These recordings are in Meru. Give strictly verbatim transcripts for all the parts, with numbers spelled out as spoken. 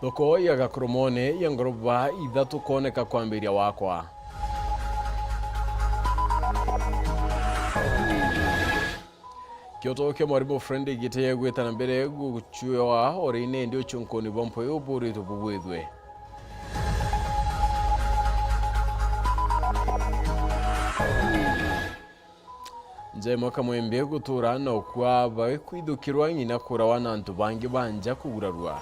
Thoko ya Gakoromone ya ngoroba ithatu kwoneka kwambiria gwakwa. Kioto kia mwarimu Fred Gitee gwita na mbere gucua uri nindi ucunkuni bwa mpoyo buritwe bugwithwe. Nja imwe Kamwembe gutura na ukua bagikwithukirwa ng'ina kurawa na antu bangi ba nja kugurarua.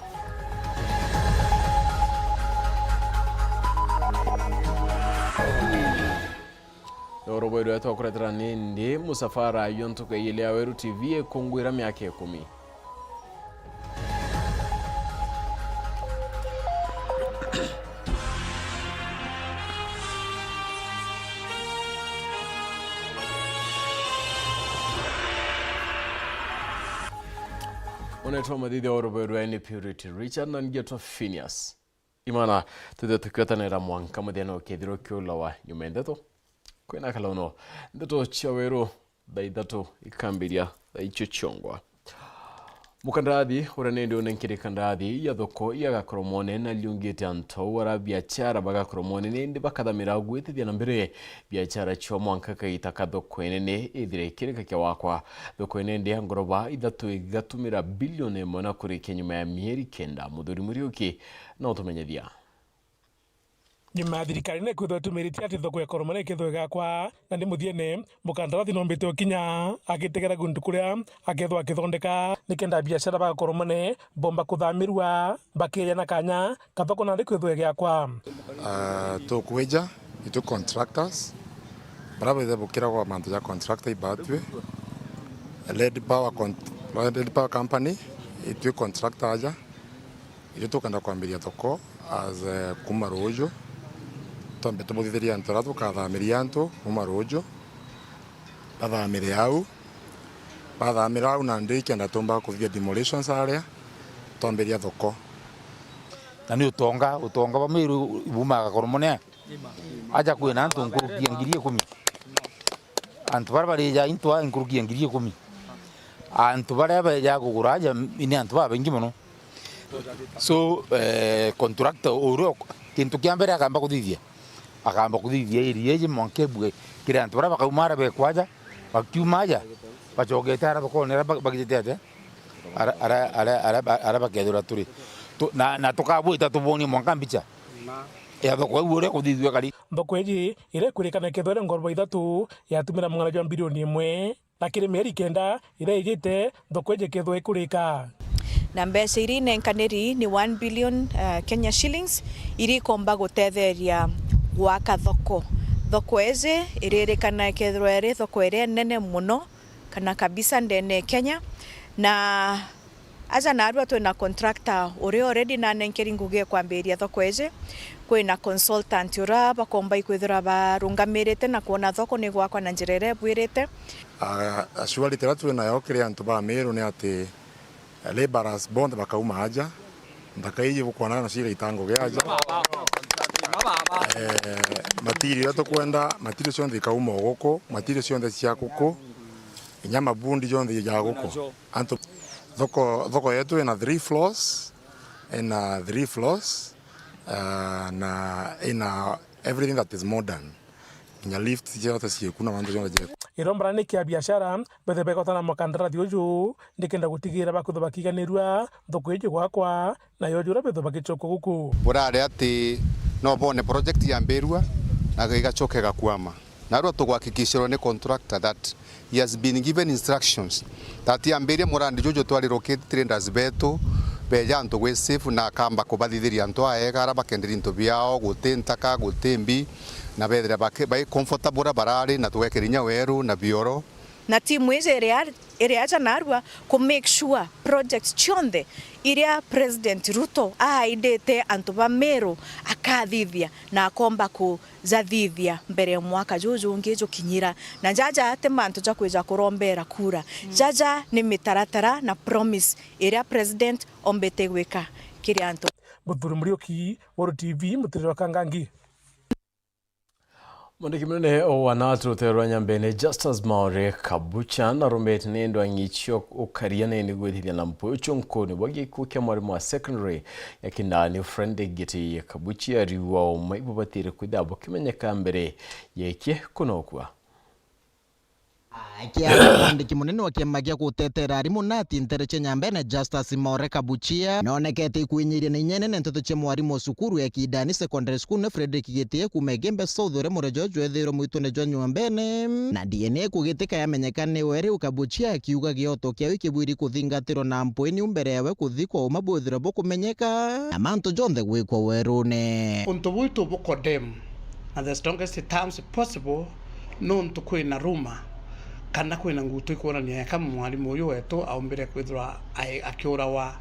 Oro bweru twakuretera nindi musafara yo ntuku ya iili ya Weru T V ikungwira miaka ikumi. Unetwa mathithia wa rubeu rwa ni Purity Richard na ngetwa Phineas Imana. Tuthe tukiotanira mwanka muthenya ukethirwo kiulawa nyuma ya ndeto. Kwina kalono ndeto cia weru thaa ithatu ikambiria thaa icio ciongwa. Mukandarathi uria nindi unenkiri kandarathi ya thoko ya Gakoromone na liungite antu au ara biachara ba Gakoromone nindi bakathamira gwitithia na mbere biachara cio mwanka kagita ka thoko inene ithire ikirika kia wakwa. Thoko inene ya ngoroba ithatu igatumira bilioni imwe na kurikia nyuma ya mieri kenda. Muthuri Muriuki na utumenyethia. Nyuma ya thirikari ni kwithwa itumiritie ati thoko ya Gakoromone ikethwe igakwa, na ndi muthiene, mukandarathi nombite ukinya agitegera guntu kuria akethwa akithondeka nikenda biashara ba Gakoromone bomba kuthamirua bakiria na kanya kathoko nandi kwithwa igiakwa. Ah, tukwija, itu contractors, bara bethe bukiragwa mantu ja contractor ibatwi, Red Power con-, Red Power Company, itwi contractor aja. Itwi tukenda kwambiria thoko as, eh, kuma ruuju. Twambe tubuthithirie antu aria tukathamiria antu kuma ruuju. Bathamire au. Bathamira au nandi ikenda tumba kuthithia demolitions aria. Twambiria thoko. Na ni utonga, utonga bwa Meru bumaga Gakoromone. Aja kwina antu nkuruki ya ngiri ikumi. Antu baria barija into a nkuruki ya ngiri ikumi. Antu baria beja kugura aja ni antu babaingi mono. So, eh, contractor uria kintu kia mbere akamba kuthithia. Akamba kuthithia area iji mwanka ibue kiri antu baria bakauma aria bekwaja, bakiuma aja, bacokete aria thokone aria ba-, bagitite atia? Ara, ara, ara, ara, ara bakethirwa turi. Tu-, na, na tukabwita tubonie mwanka mbicha ya thoko iu uria kuthithua kari. Thoko iji iria ikurikana ikethwa iri ngoroba ithatu yatumira mung'ana jwa mbirioni imwe, na kiri mieri kenda iria ijite, thoko iji ikethwa ikurika. Na mbeca iria inenkaniri ni one billion, uh, Kenya shillings, iria ikomba gutetheria gwaka thoko. Thoko iji iririkana ikethirwa iri thoko iria nene mono kana kabisa ndene ya Kenya, na aja narua twina contractor uria already nanenkeri ngugi ya kwambiria thoko iji. Kwina consultant uria bakomba ikwithirwa barungamirite na kwona thoko ni gwakwa na njira iria ibwirite. Ah, assurity iria twinayo kiri antu ba Meru ni ati labourers bonthe bakauma aja, nthaka iji bukwona nacio igaita ngugi aja. Eh, material iria tukwenda, material cionthe ikauma o guku, material cionthe cia guku, inya mabundi jonthe ja guku. Antu, thoko, thoko yetu ina three floors, ina three floors, ah, na ina everything that is modern. Nginya lift ciothe cieku na mantu jonthe jeku. Irombana ni kia biashara, bethe begotana mukandarathi uju, nikenda gutigira bakwithwa bakiganirua thoko iji gwakwa, na yoju uria bethe bagicoka guku. Burari ati no bone project yambirua na igacoka igakwama. Narua tuguhakikishirwa ni contractor that he has been given instructions that yambiria murandi juju twarirukite traders betu beja antu gwi safe na akamba kubathithiria antu aega ara bakenderia into biao, guti ntaka, guti mbi, na bethira baki-, bai comfortable uria barari na tugekira inya weru na bioro. Na timu iji iria, iria aja narua ku make sure projects cionthe iria President Ruto aaidite antu ba Meru akathithia na akomba kujathithia mbere ya mwaka juju jungi jukinyira. Na jaja ti mantu ja kwija kurombera kura. Mm. Jaja ni mitaratara na promise iria President ombite gwika kiri antu. Muthuri Muriuki, Weru T V, mutiriro wa Kangangi. Mwandiki munene wa natu rutere rwa Nyambene, Justus Maore Kabucha, narumite ni ndwang'i cio ukaria ni gwitithia na mpuyu cunkuni bwa gikuo kia mwarimu wa secondary ya Kindani, Fredrick Giti Kabuchi, ariuga umwe ibubatire kwithira bukimenyeka mbere yaikie kunokua. Akiaria mwandiki munene wa kiama gia gutetera arimu nati ntere cia Nyambene, Justus Maore Kabuchia, nonekete ikwinyiria na inya inene nteto cia mwarimu wa cukuru ya Kidani Secondary School, ni Fredrick Gitie kuuma Igembe South, uria murejo jwethirwe mwitune jwa Nyambene, na D N A kugitika yamenyeka ni we. Riu Kabuchia akiuga gioto kiawe kibwiri kuthingatirwa na mpwini mbere yawe kuthikwa, uma bwithirwe bukumenyeka, na mantu jonthe gwikwa werune. Untu buu tubu condemn na the strongest terms possible, nontu kwina rumor kana kwina ngutu ikwonania eka mwarimu uyu wetu aumbire kwithirwa ai-, akiurawa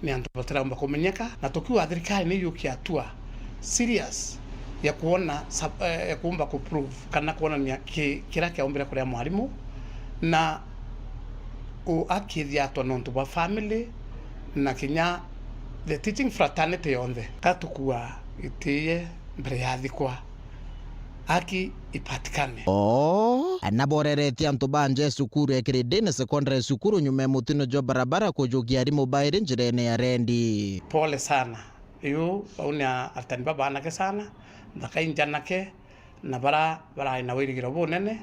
ni antu batiraumba kumenyeka, na tukiuga thirikari ni yukie hatua serious ya kuona sub-, eh, ya kuumba ku prove kana kuonania ki-, kira kiaumbire kuria mwarimu, na u-, akithiatwa nontu bwa family na kinya the teaching fraternity yonthe. Ka tukua gitiie mbere ya thikwa, haki ipatikane. Oo, na boreretie antu ba nja ya cukuru ya Kiridini Secondary Cukuru nyuma ya mutino jwa barabara kujukia arimu bairi njirene ya rendi. Pole sana. Yu bau ni a-, aritani babaanake sana, nthaka injanake, na bara barari na wirigiro bunene.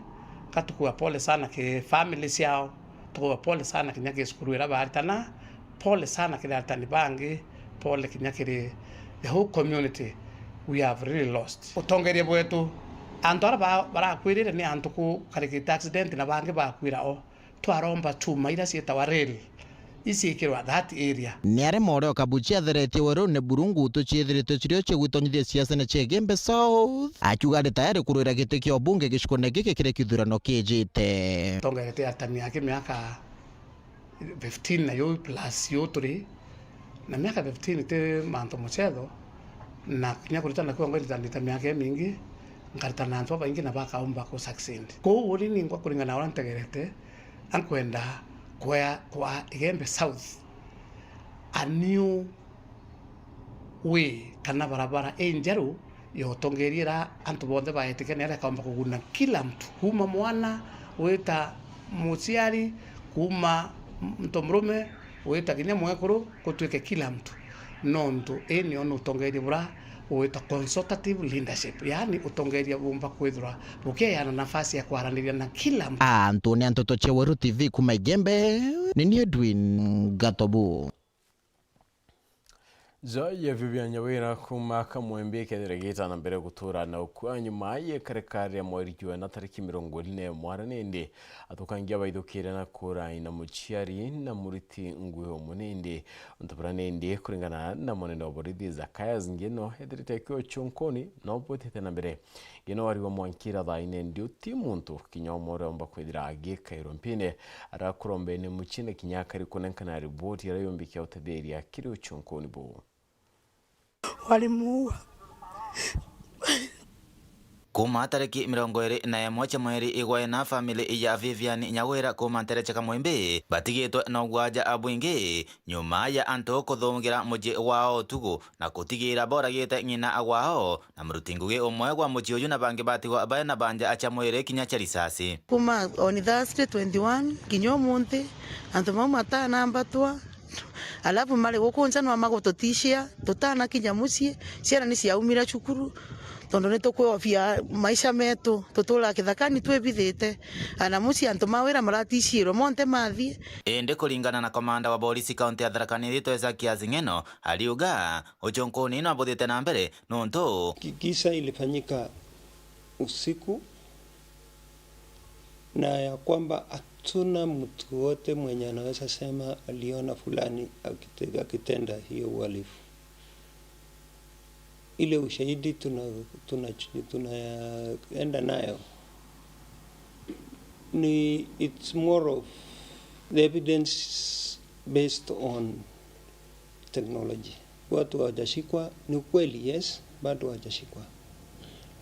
Ka tukua pole sana ki family ciao, tukua pole sana kinya ki cukuru ira baritana, pole sana kiri aritani bangi, pole kinya kiri the whole community. We have really lost. Utongeria bwetu, antu ara ba-, barakwirire ni antu kukarikite accident na bangi bakwira o. Twaromba chuma ira cietagwa rail iciikirwa that area. Ni aria Maore Kabuchia atheretie werune buru ngutu ciithiritwe cirio ciagwitonyithia siasene cia Igembe South, akiuga ari tayari kurwira giti kia ubunge gicukune giki kiria kithurano kijite. Tongerete atani aki miaka fifteen na yu plus yu turi na miaka fifteen ti mantu mucetho, na kinya kuritana kwa ngwiritanite miaka imingi, nkaritana na antu babaingi na bakaumba ku succeed. Kwou uri ningwa kuringana na uria ntegerete, ankwenda kwea kwa Igembe South a new way kana barabara injeru ya utongeria ira antu bonthe baetike, na ira ikaumba kuguna kila mtu, kuma mwana wita muciari, kuma mtu murume wita kinya mwekuru, gutwike kila mtu, nontu ii nio ni utongeria bura wita consultative leadership, yaani utongeria bumba kwithirwa bukieyana nafasi ya kwaraniria na kila mtu. Antu ni antoto cia Weru T V kuma Igembe, ni ni Edwin Gatobu. Nja ya Vivian Nyawira kuma Kamwembe ikethira igita na mbere gutura na ukua nyuma ya ikarika ria mweri jwa na tariki mirongo iri na imwe ara nindi athukangia baithukire na kura ina muciari na muriti ngui umwe nindi. Untu bura nindi kuringana na munene wa borithi Zachaius Ngeno ethirite akiwa ucunkuni no bwitite na mbere. Ngeno wari wa mwankira thaa ine ndio ti muntu kinya umwe uria umba kwithira agikairwa mpine arakurombene mucine kinya akari kunenkana riboti iria yumbikia utetheria kiri ucunkuni buu. Walimuua. Kuma tariki mirongo iri na imwe cia mweri igwe na family ya Vivian Nyawira kuma ntere cia Kamwimbi batigitwe na ugwaja abwingi nyuma ya antu kuthungira mucii wao utuku na kutigira boragite ng'ina wao na muruti ngugi umwe gwa mucii uyu na bangi batigwa baina banja acia mwiri kinya cia risasi. Kuma on Thursday twenty-one kinya umunthi, antu mau matanambatwa, alafu mari guku nja nwa magututishia, tutanakinya mucii, ciana ni ciaumire cukuru, tondu ni tukwihofia maisha metu, tuturaga kithakani twibithite, ana mucii antu ma wira maratishirwe monthe mathii. Indi kuringana na komanda wa borisi kaunti ya Tharaka Nithi Twesa Kiazi Ng'eno, ariuga ucunkuni no buthite na mbere nontu ki-, kisa ilifanyika usiku na ya kwamba hatuna mtu wote mwenye anaweza sema aliona fulani akite-, akitenda hiyo uhalifu. Ile ushahidi tuna-, tuna-, tunaenda nayo ni, it's more of the evidence based on technology. Watu hawajashikwa, ni ukweli, yes, bado hawajashikwa.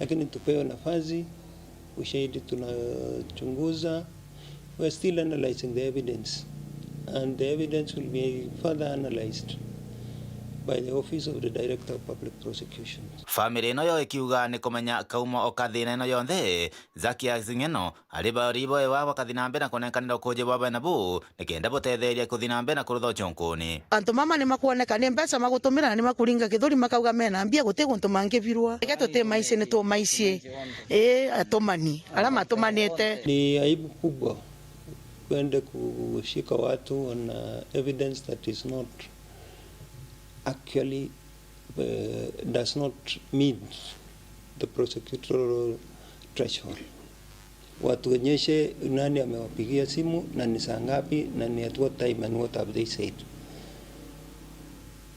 Lakini tupewe nafasi, ushahidi tunachunguza. We're still analyzing the evidence, and the evidence will be further analyzed. by the Office of the Director of Public Prosecutions. Family ino yo ikiuga ni kumenya kaumo o ka thina ino yonthe, Zakias Ng'eno ari bari bo ewa bakathi na mbere na kunenkanira ukuji bwa bana bu, nikenda butetheria kuthi na mbere na kurutha ucunkuni. Antu mama ni makwoneka ni mbeca magutumira na ni makuringa kithuri makauga mena mbia guti guntu mangibirwa. Reke tuti maici ni tumaici. Ii, atumani, aria matumanite. Ni aibu kubwa kwende kushika watu on, uh, evidence that is not actually, uh, does not meet the prosecutorial threshold. Watuonyeshe nani amewapigia simu na ni saa ngapi na ni at what time and what have they said.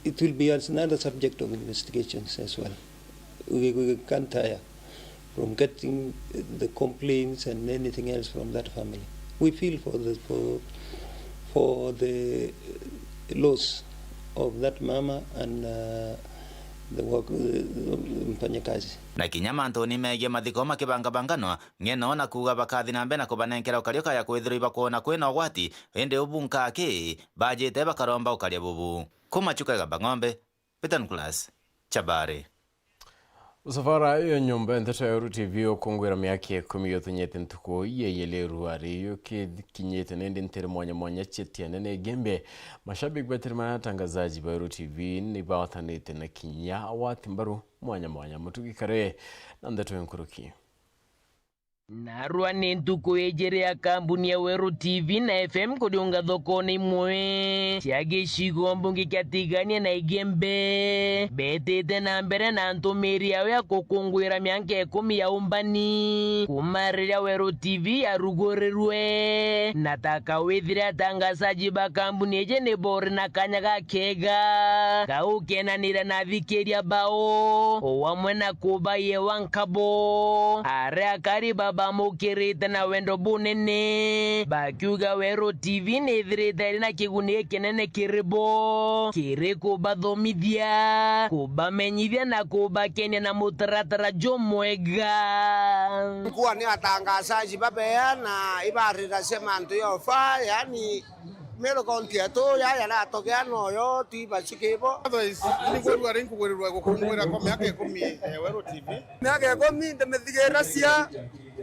It will be as another subject of investigations as well. We, we can't tire from getting the complaints and anything else from that family. We feel for the, for, for the loss of that mama and, uh, the work, uh, mfanyakazi. Na kinya mantuni megie mathiko makibangabanganwa, Ng'eno na kuuga bakathi na mbere na kubanenkera ukario kaya kwithirwa ibakwona kwina ugwati, indi ubu nkaki bajite bakaromba ukaria bubu. Kuma Chuka Igamba Ng'ombe, Peter Nicholas, Chabari. Musafara iyo nyomba ya nteto ya Weru T V ukungwira miaka ikumi yutunyite ntuku iye yeleru ari yukikinyite nindi ntiri mwanya mwanya chetiane ni Igembe. Mashabiki batiri mana atangazaji ba Weru T V ni bawatanite na kinya awati mbaru mwanya mwanya. Mutugi kare na ndeto ya nkuruki. Narua ni ntuku ijiri ya kambuni ya Weru T V na F M kuriunga thokone imwe cia gicigo mbunge kia Tigania na Igembe, betite na mbere na ntumiri yao ya gukungwira mianka ikumi ya umbani kuma riria Weru T V yarugurirwe. Na taka withire atangazaji ba kambuni iji ni bori na kanya gakega ga gukenanira na athikiria bao, o amwe na kubayewa nkabo. Aria akari babamukirite na wendo bunene, bakiuga Weru T V ni ithirite iri na kiguni gikinene kiri bo, kiri kubathomithia, kubamenyithia na kubakenia na mutaratara jumwega. Nkuwa ni atangazaji babea na ibarira cia mantu yofa, yani Meru kaunti yetu yaya natogea noyo twi bacuki bo. Otherwise, ni kwirua ri nkugwirirwa gukungwira kwa miaka ikumi, eh, Weru T V. Miaka ikumi ndimithigira cia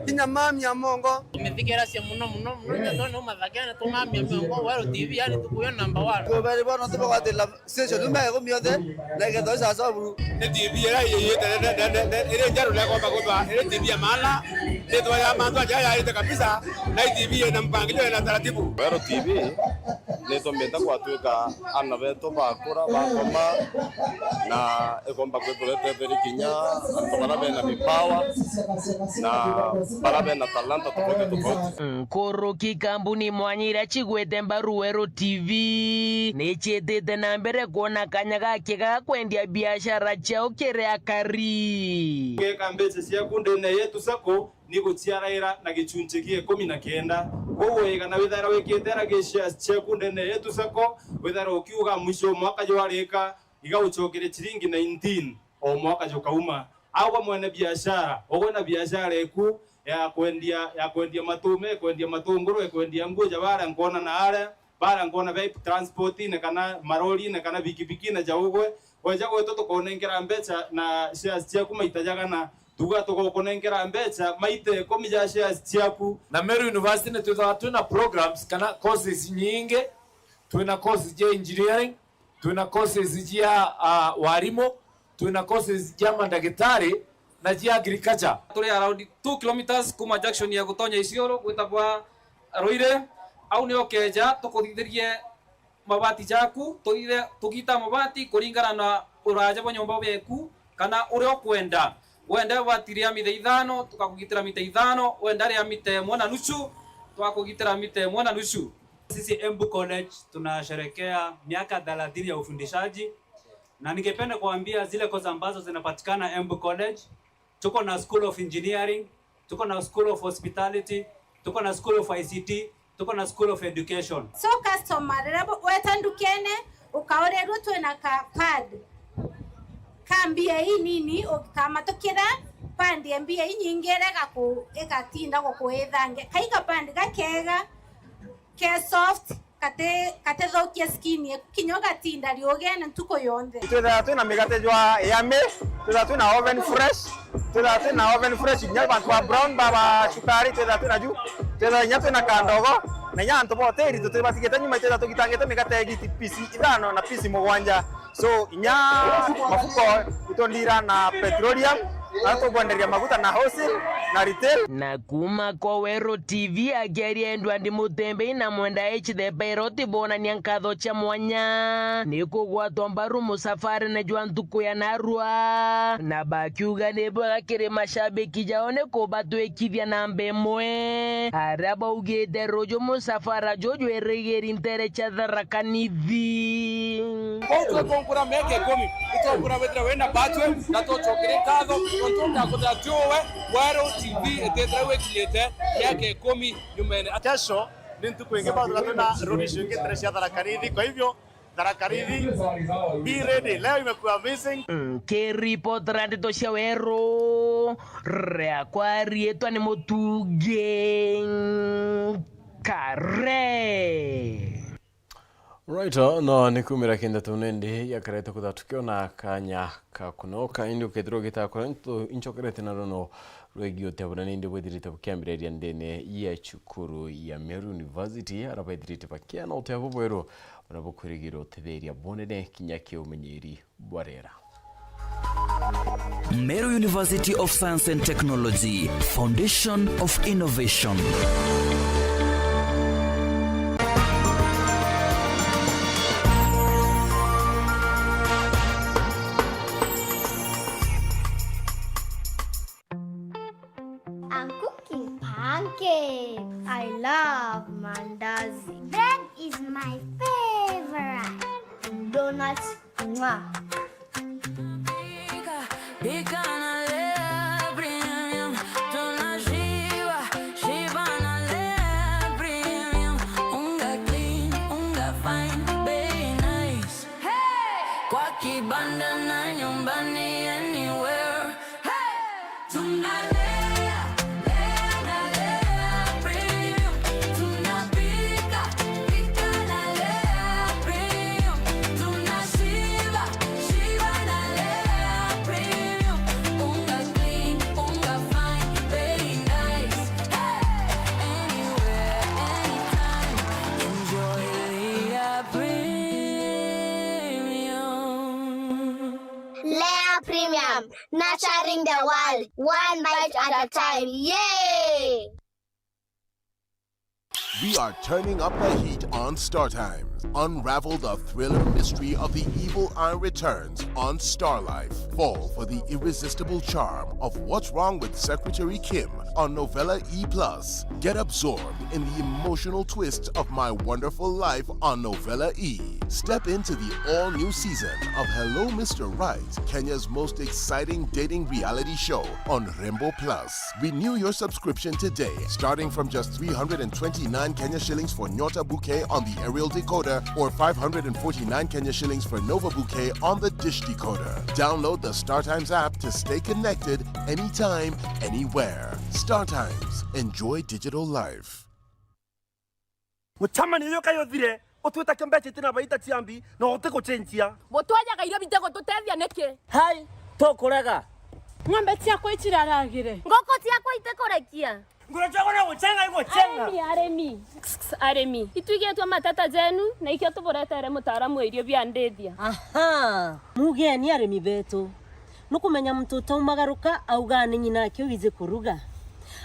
kinya mami ya mongo. Ndimithigira cia muno, muno, muno, ndio ni umathakene tu mami ya mongo, Weru T V, yani tukuyo number one. Kuberi bono tubagwatira station miaka ikumi yonthe, na igetho isasoburu. Ni T V iria iyite, iri njeru na ikomba kuthwa, iri T V ya maana, ni twa ya mantu aja yaite kabisa. Na i T V ina mpangilio, ina taratibu. Weru T V nitumite gwatuika ana betu bakura, bakoma, na ikomba kwithirwa itetheria kinya antu baria bena vipawa na baria bena talanta tofauti tofauti. Nkuruki kambuni mwanya iria cigwete mbaru Weru T V, ni ciitite na mbere kwona kanya gakega ga kwendia biashara ciao kiri akari. Ugeka mbeca ciaku ndene yetu sacco, ni guciaraira na gicunci gia ikumi na kenda. Kwou wega na withaira wikite aragi shares ciaku ndene yetu sacco, withaira ukiuga mwisho mwaka jwarika, iga ucokere ciringi nineteen o mwaka jukauma. Au ba mwene biashara, ugwe na biashara eku ya kwendia, ya kwendia matume, kwendia matunguru, kwendia nguo ja baria nkona na aria, baria nkona be transportine kana marorine kana bikibikine ja ugwe, weja gwetu tukonenkera mbeca na shares ciaku maita jagana, tuga tugokunenkera mbeca maita ikumi ja shares ciaku. Na Meru University ni twithaga twina programs kana courses nyingi. Twina course ja engineering, twina courses ja, ah, warimu, twina courses ja mandagitari na ja agriculture. Turi around two kilometres kuma junction ya gutonya Isiolo gwitagwa Ruire. Au nio ukeja tukuthithirie mabati jaku, tuthithe, tugita mabati kuringana na uraja bwa nyomba beku, kana uria ukwenda. Wenda ibati ria mitha ithano, tukakugitira mita ithano, wenda ria mita imwe na nusu, twakugitira mita imwe na nusu. Sisi Embu College tunasherehekea miaka thelathini ya ufundishaji, na ningependa kuambia zile course ambazo zinapatikana Embu College. Tuko na School of Engineering, tuko na School of Hospitality, tuko na School of I C T, tuko na School of Education. So customer, riria bu-, weta ndukene, ukaurirua twina ka pad ka mbia inini, ukamatukira pad ya mbia inyingi iria igaku-, igatinda gukuithangia. Kai ka pad gakega, ke soft, Kati, katithukia skin eku, kinya ugatinda riugene ntuku yonthe. Twithaga twina migate jwa yummy, twithaga twina oven fresh, twithaga twina oven fresh, kinya bantu ba brown, ba, ba cukari, twithaga twina ju, twithaga kinya twina kandogo, na kinya antu ba hoteli tutibatigite nyuma, twithaga tugitangite migate ya giti piece ithano na piece mugwanja. So, inya mafuko itondira na petroleum, na tukwenderia maguta na wholesale na retail. Na kuma kwa Weru T V akiaria Edward Mutembei na mwenda H the Pilot bonania nkatho cia mwanya ni kugwatwa mbaru musafarine jwa ntuku ya narua, na bakiuga ni bwega kiri mashabiki jao ni kubatwikithia namba imwe, aria baugite ruju musafara juju irigiri ntere cia Tharaka Nithi. Kwou twikonkura miaka ikumi, itwonkura withira wina batwe, na tucokere nkatho, nontu ndakuthira ti uwe, Weru T V itithira wikinyite miaka ikumi nyumene. Kesho ni ntuku ingi, bado twina road show ingi ntere cia Tharaka Nithi. Kwa hivyo, Tharaka Nithi, be ready. Leo imekuwa amazing. Nkiripotera ndeto cia Weru, riakwa riitwa ni Mutungi Kare. Right, no ni kumira kindeto nindi yakarete kutha tukiona kanya ka kunoka, indi ukethirwa ugitakora into inchokerete na runo rwegii utia buria nindi bwithirite bukiambiriria ndene ya cukuru ya Meru University, ara baithirite bakiana utia bubweru buria bukwirigirwa utetheria bunene kinya kiumenyeri bwa riera. Meru University of Science and Technology, foundation of innovation. I'm cooking pancakes. I love mandazi. Bread is my favorite. Donuts. Mwah. Pika na Lea Premium, tunashiba, shiba na Lea Premium. Unga clean, unga fine, bei nice. Hey! Kwa kibanda na nyumbani, anywhere. Hey! Tunalea, lea na Lea Premium. Tunapika, pika na Lea Premium. Tunashiba, shiba na Lea Premium. Unga clean, unga fine, bei nice. Hey! Anywhere, anytime. Enjoy Lea Premium. Lea Premium, nurturing the world, one bite at a time. Yay! We are turning up the heat on Star Times. Unravel the thriller mystery of the evil eye returns on Star Life. Fall for the irresistible charm of What's Wrong with Secretary Kim on Novella E plus. Get absorbed in the emotional twists of My Wonderful Life on Novella E. Step into the all-new season of Hello Mister Right, Kenya's most exciting dating reality show on Rembo Plus. Renew your subscription today, starting from just three hundred and twenty-nine Kenya shillings for Nyota Bouquet on the aerial decoder or five hundred and forty-nine Kenya shillings for Nova Bouquet on the dish decoder. Download the StarTimes app to stay connected anytime, anywhere. StarTimes. Enjoy digital life. Mucemanio uyu kai uthire, utwita kia mbeca itina baita cia mbi, na utigucenjia. Butwajaga irio bitigututeethia niki? Hai, tukurega. Ng'ombe ciakwa iciraragire. Nguku ciakwa itikurekia. Nguru ciakwa no gucenga igucenga. Arimi, arimi. Arimi. Itwigitwe mateta jenu, na ikio tuburetere mutaaramu wa irio bia ndithia. Aha, mugeni arimi betu. Nukumenya muntu utaumagaruka auga ni nyina ake wiji kuruga.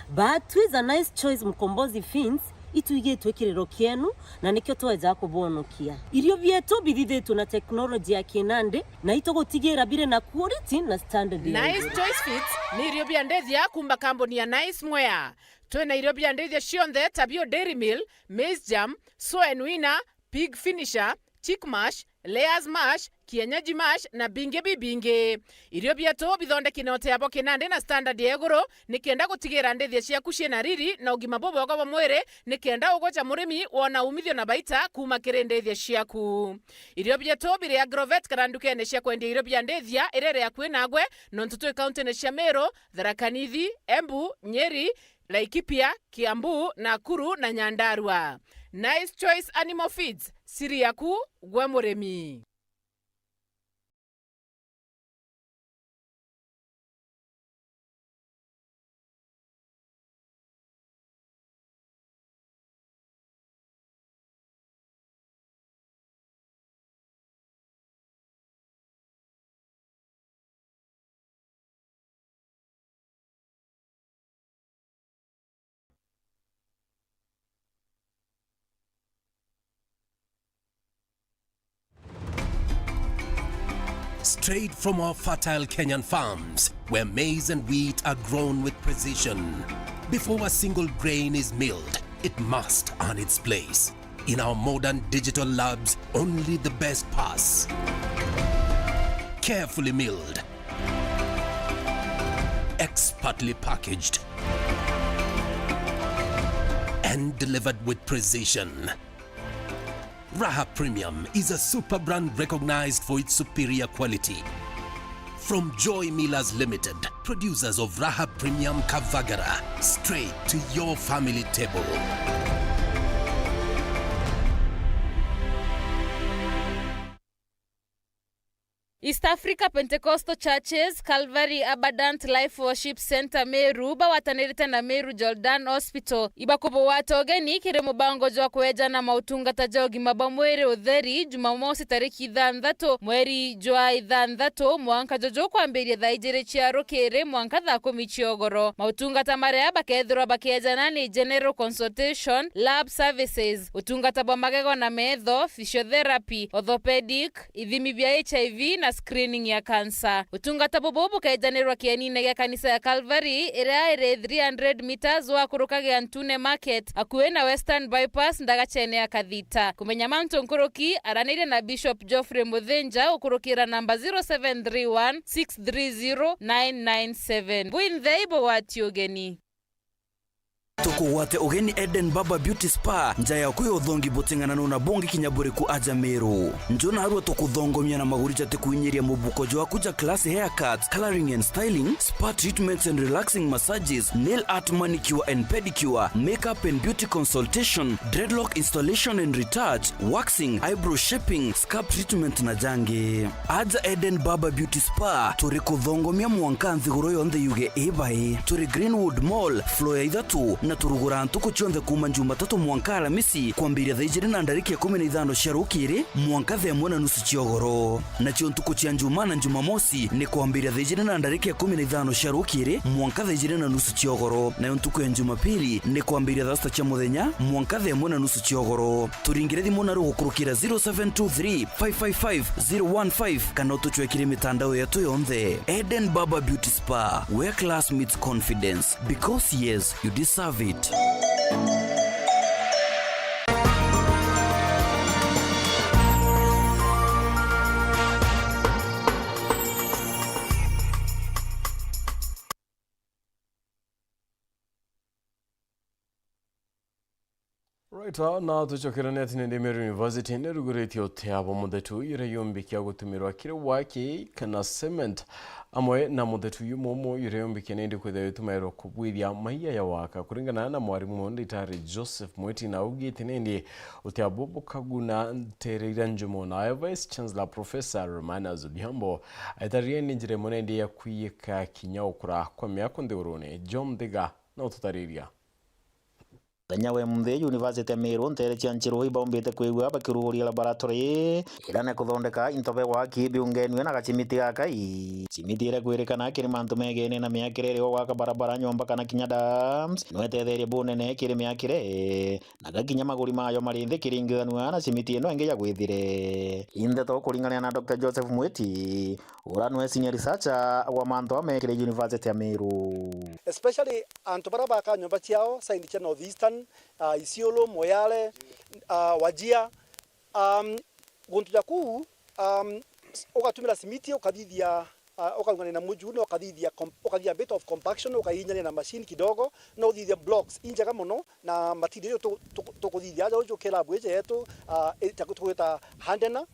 But with a nice choice Mkombozi Feeds, itwigitwe kiriro kienu, na nikio tweja kubonokia. Irio bietu bithithitwe na teknoloji ya kinandi, na itugutigira biri na quality na standard ya Nice iguru. Choice Feeds ni irio bia ndithia kuma kambuni ya Nice Mwea. Twina irio bia ndithia cionthe ta bio Dairy Meal, Maize Germ, Soya Winner, Pig Finisher, Chick Mash, Layers Mash, Kienyeji Mash na bingi bibingi. Irio bietu bithondeki na uteabo kinandi na standard ya iguru, nikenda gutigira ndithia ciaku ciina riri na ugima bubwega bwa mwiri, nikenda ugoca murimi wona umithio na baita kuma kiri ndithia ciaku. Irio bietu biri Agrovet kana ndukene cia kwendia irio bia ndithia iria iri akui nagwe, nontu twi kauntine cia Meru, Tharaka Nithi, Embu, Nyeri, Laikipia, Kiambu, Nakuru na Nyandarua. Nice Choice Animal Feeds, siri yaku gwe murimi. Straight from our fertile Kenyan farms, where maize and wheat are grown with precision. Before a single grain is milled, it must earn its place. In our modern digital labs, only the best pass. Carefully milled, expertly packaged, and delivered with precision. Raha Premium is a super brand recognized for its superior quality. From Joy Millers Limited, producers of Raha Premium Kavagara, straight to your family table. East Africa Pentecostal Churches, Calvary Abundant Life Worship Centre Meru, bagwatanirite na Meru Jordan Hospital, ibakubugwata ugeni kiri mubango jwa kweejana mautungata ja ugima bwa mwiri utheri, Jumamosi tariki ithanthatu mweri jwa ithanthatu, mwanka juju kwambiria thaa ijiri cia rukiri mwanka thaa kumi cia ugoro. Mautungata maria bakeethirwa bakeejana ni general consultation, lab services, utungata bwa magego na meetho, physiotherapy, orthopedic, ithimi bia H I V na screening ya cancer. Utungata bubu bukeejanirwa kienine gia kanisa ya Calvary, iria iri three hundred meters wakurukagia Ntune Market, akui na Western Bypass, ndagachene ya Kathita. Kumenya mantu nkuruki, araniria na Bishop Geoffrey Muthinja ukurukira namba zero seven three one six three zero nine nine seven. Bwinthe ibugwati ugeni. Tukugwate ugeni Eden Barber Beauty Spa, nja yaku ya uthongi buting'ananu na bungi kinya buriku aja Meru. Nju narua tukuthongomia na maguri jatikuinyiria mubuko jwaku ja class haircuts, colouring and styling, spa treatments and relaxing massages, nail art, manicure and pedicure, makeup and beauty consultation, dreadlock installation and retouch, waxing, eyebrow shaping, scalp treatment na jangi. Aja Eden Barber Beauty Spa, turi kuthongomia mwanka nthiguru yonthe yuge i bai. Turi Greenwood Mall, floor ya ithatu, na turuguraa ntuku cionthe kuuma Jumatatu mwanka Aramisi, kwambiria thaa ijiri na ndarika ikumi na ithano cia rukiri, mwanka thaa imwe na nusu cia ugoro. Nacio ntuku cia Njumaa na Jumamosi ni kwambiria thaa ijiri na ndarika ikumi na ithano cia rukiri, mwanka thaa ijiri na nusu cia ugoro. Nayo ntuku ya Jumapili ni kwambiria thaa sita cia muthenya, mwanka thaa imwe na nusu cia ugoro. Turingire thimu na rugukurukira zero seven two three five five five zero one five kana utucwekire mitandao yetu yonthe. Eden Barber Beauty Spa, where class meets confidence. Because yes, you deserve it. Right, ah, na tucokerane ati nindi Meru University niruguritie utia bwa muthetu uyu uria yumbikia gutumirwa kiri waki kana cement, amwe na muthetu uyu mumu uyu uria yumbikia nindi kwithirwa itumairwa kubwithia maiya ya waka. Kuringana na mwarimu ndagitari Joseph Mwiti, na augite nindi utia bwa bukaguna ntere iria njumu. Na Vice Chancellor Professor Romanus Odhiambo aitaririe ni njira imwe nindi ya kwiyika kinya ukura kwa miako nthigurune. John Thiga na ututariria. Muthenya wa munthi, University ya Meru, ntere cia Nchiru ibaumbite kwigua bakiruguria laboratory iria ni kuthondeka into be waki biungenue na gacimiti gakai. Cimiti iria kwirikana kiri mantu megene na miakire iri o gwaka barabara, nyomba kana kinya dams, no itetherie bunene kiri miakire, na gakinya maguri mayo mari nthi kiringithanua na cimiti ino ingi ya gwithire. Indeto kuringana na Doctor Joseph Mwiti, uria nwe senior researcher wa mantu a mekire University ya Meru. Especially antu baria baka nyomba ciao side cia North Eastern, ah, Isiolo, Moyale, ah, Wajir, um, guntu ja kuu, um, ugatumira simiti ukathithia ah, ukaungania na muju, na ukathithia com-, ukathithia bit of compaction, ukainyania na machine kidogo, na uthithia blocks injega mono, na material icio tu-, tu-, tukuthithia aja uju club iji yetu, ah, i-, ta-, tugwita Handena.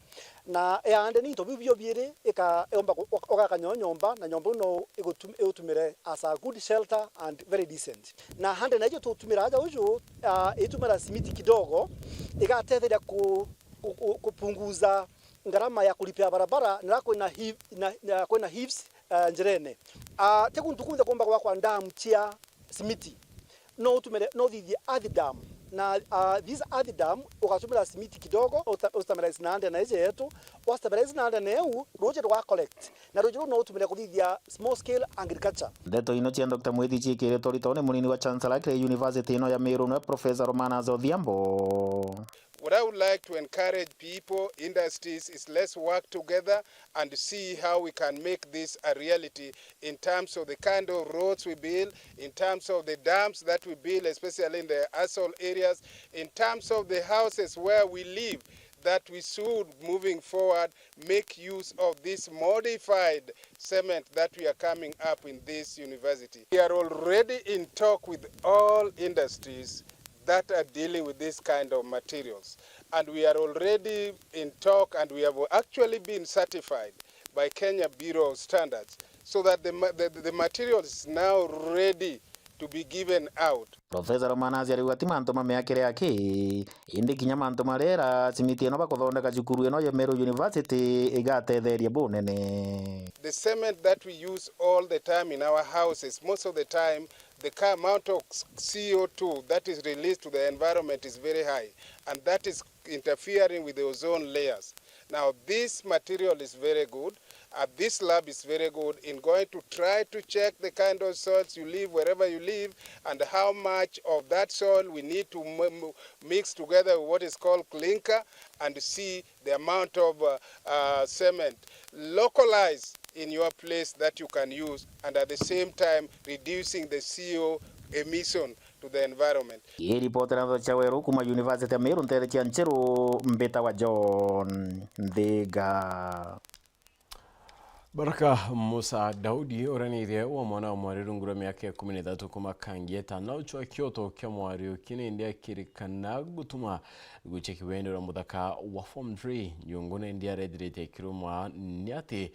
Na ya Handena into biu bio biiri, ika-, iumba ku-, uka-, ugaka nyo nyomba, na nyomba iu no igutum-, igutumire as a good shelter and very decent. Na Handena ijo tutumira aja uju, ah, itumira simiti kidogo, igatetheria ku-, ku-, ku-, kupunguza gharama ya kulipia barabara, na kwina hi-, na, na kwina hips, ah, njirene. Ah, ti kuntu kunthe kumba gwakwa dam cia simiti. No utumire, no uthithie earth dam. Na, ah, this earth dam, ugatumira simiti kidogo, uta-, ustabilize na Handena iji yetu, wastabilize na Handena iu, ruuji rwa collect. Na ruuji ruu no utumire kuthithia small scale agriculture. Ndeto ino cia Doctor Mwithi ciikiritwe ritone munini wa Chancellor kiri university ino ya Meru, nwe Professor Romanas Odhiambo. What I would like to encourage people, industries, is let's work together and see how we can make this a reality in terms of the kind of roads we build, in terms of the dams that we build, especially in the assault areas, in terms of the houses where we live, that we should, moving forward, make use of this modified cement that we are coming up in this university. We are already in talk with all industries that are dealing with this kind of materials. And we are already in talk and we have actually been certified by Kenya Bureau of Standards so that the, ma- the, the material is now ready to be given out. Professor Romanas ariuga ti mantu ma miakire aki, indi kinya mantu marera simiti ino bakuthondeka cukuru ino ya Meru University igatetheria bunene. The cement that we use all the time in our houses, most of the time, the ca- amount of C O two that is released to the environment is very high, and that is interfering with the ozone layers. Now, this material is very good. Uh, this lab is very good in going to try to check the kind of soils you live, wherever you live, and how much of that soil we need to m- m- mix together with what is called clinker and see the amount of uh, uh, cement localized in your place that you can use, and at the same time reducing the C O emission to the environment. Ii ripoti na ndeto cia weru kuma University ya Meru, nteere cia Ncheru, mbitawa John Nthiga. Baraka Musa Daudi, uria ni ithe wa mwana wa mwari rungu rwa miaka ikumi na ithatu kuma Kangieta, na uchwa kioto kia mwari uki nindi akirikana gutuma gucia kiwendo na muthaka wa form three. Nyungu nindi arethirite akirumwa ni ati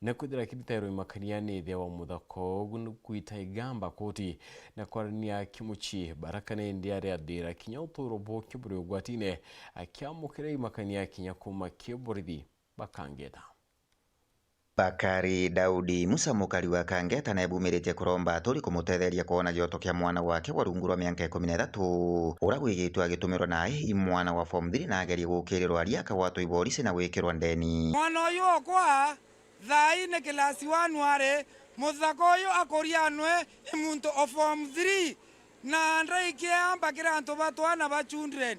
na kwithira kiritairwo imakania ni ithe wa muthaka ugu ni kwita igamba koti na kwarania kimucii. Baraka nindi ari athira kinya uturo bwake buri ugwatine akiamukira imakania kinya kuma ki borithi ba Kangieta. Bakari Daudi Musa, mukari wa Kangieta, neebumiritie kuromba aturi kumutetheria kwona gioto kia mwana wake wa rungu rwa mianka ikumi na ithatu, uria wigitwe agitumirwa nae i mwana wa form three na agerie gukirirwa aria akagwatwa i borisi na gwikirwa ndeni. Mwana uyu okwa thaa ii ni class one ari, muthaka uyu akurianwe i muntu o form three, na ndaikia mbakira antu ba twana ba children.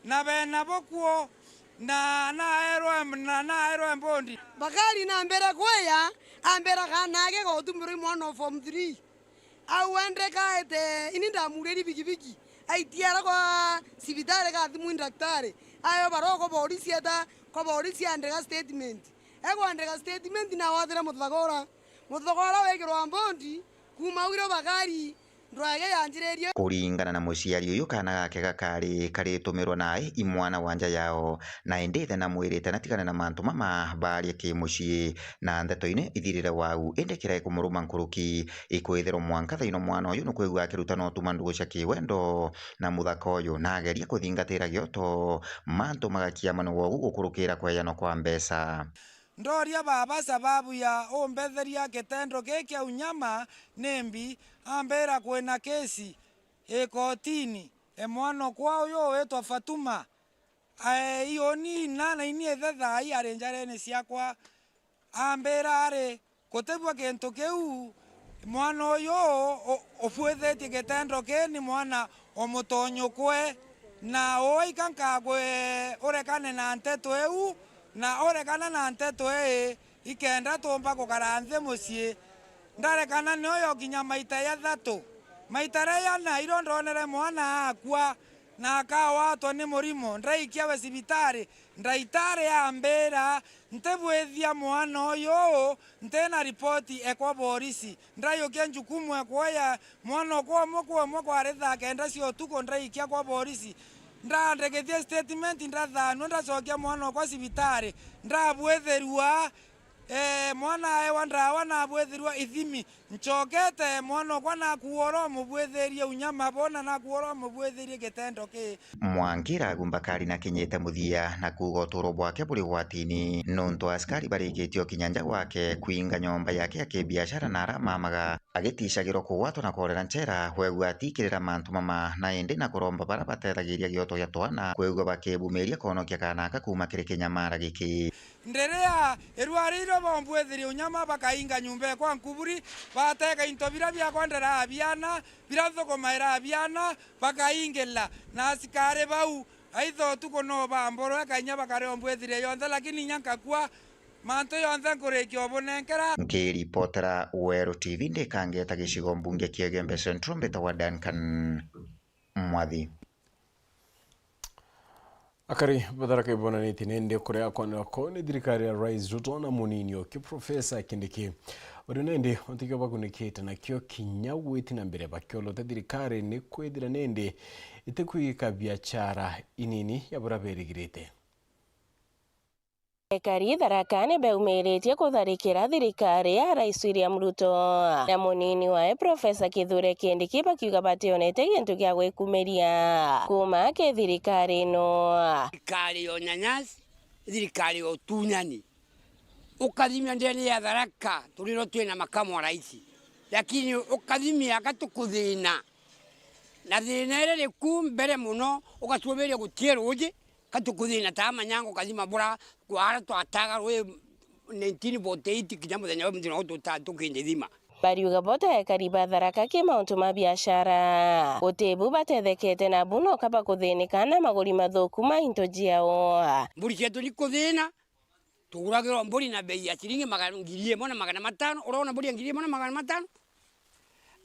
Na bena bo kuo, na naerwe, na naerwe mbondi. Bakari nambere kweya, ambera kana age gotumirwa i mwana o form three. Au endekaete, ini ndamuriri bigibigi. Aitiara kwa cibitari gathimwa ni daktari. Ayo baroko borisi eta, kwa borisi andika statement. Egwandika statement na wathira muthogora. Muthogora wekirwa mbondi, kuma wiro Bakari, ndwage yanjiririe. Kuringana na muciari uyu, kaana gake gakari karitumirwa nae i mwana wa nja yao, na indi ithe namwirite natigane na mantu mama baarie ki mucii, na ndeto ine ithirire wau, indi kiria ikumuruma nkuruki ikwithirwa mwanka thaino mwana uyu ni kwigua akiruta na utuma ndugu cia kiwendo na muthaka uyu, na ageria kuthingatira gioto, mantu magakiamanwa ugu gukurukira kweyanwa kwa mbeca. Ndoria baba sababu ya umbetheria gitendo giki kia unyama nimbi, ambira kwina kesi i kotini, e mwanokwa uyu witwa Fatuma, ae iuni ina na ini ithe thaa ii ari njarene ciakwa. Ambira ari, gutibua gintu kiu, mwana uyu u-, ubuithitie gitendo kii ni mwana o mutonyukwe, na uika nkagwe urekane na nteto iu, na urekana na nteto ii, ikenda tumba gukara nthi mucii. Ndarekana nioyo kinya maita jathatu. Maita ria jana irio ndonere mwana akua, Na akawatwa ni murimo, ndaikia we cibitari, ndaitari ambira, "Ntibwithia mwana uyu ntina ripoti ekwa borisi." Ndaiukia njukumu ekwoya mwana okwa umwe kwa umwe kwari thaa kenda cia utuku, ndaikia kwa borisi. Ndandikitie statement, ndathanua, ndacokia mwana okwa cibitari, ndabwithirua. Ee, mwana aewa ndawa na abwithirua ithimi. Ncokete, mwana okwa nakuura umubwithirie unyama bona, nakuura umubwithirie gitendo kii. Mwangi Iragumba kari na kinyite muthia na kuuga utuuro bwake buri ugwatini, nontu askari barikitie ukinya nja gwake, kwinga nyomba yake ya kibiashara na aramamaga, agiticagirwa kugwatwa na korera nchera, kwegua atikirira mantu mama, na indi na kuromba bara batethagiria gioto gia twana, kwegua bakibumiria konokia kaana aka kuuma kiri kinyamara giki. Ndiria irua ririo bombwithirie unyama, bakainga nyomba ekwa nkuburi, batega into biria biakwa nderaa biana, biria nthukumaira biana, bakaingila. Na asikari bau, aitha utuku no bamborwe, kainya bakaria ombwithirie yonthe, lakini inya nkakua, mantu yonthe nkurikia ubunenkera. Nkiripotera Weru T V ndikangeta gicigo mbunge kia Igembe Central, mbitagwa Duncan Mwathi. Akari ba Tharaka ibonanitie nindi kuria kwanirwa kuu ni thirikari ya Rais Ruto na munini oki Professor Kindiki. Bario nindi untu kio bakunikite nakio kinya gwiti na mbere bakiolota thirikari ni kwithira nindi itikwigika biachara inini ya buria berigirite. Ekari Tharaka ni beumiritie kutharikira thirikari ya Rais William Ruto, na munini wae Professor Kithure Kindiki bakiuga bationete gintu gia gwikumiria kuuma ki thirikari ino. Thirikari ya unyanyasi, thirikari ya utunyani. Ukathimia ndene ya Tharaka, turirwo twina makamu wa rais, lakini ukathimia aka tukuthina. Na thina iria iri ku mbere muno, ugacumiria gutie ruuji, ka tukuthina ta manyango kathima bura kwara twataga rui nineteen forty-eight kinya muthenya wa muthenya ututa tukindithima. Bariuga bo ta ekari ba Tharaka ki mauntu ma biashara, guti bu batethekete na bu noka bakuthinika na maguri mathuku ma into ciao. Mburi cietu ni kuthina, tuguragirwa mburi na bei ya ciringi magana, ngiri imwe na magana matano, urona mburi ya ngiri imwe na magana matano?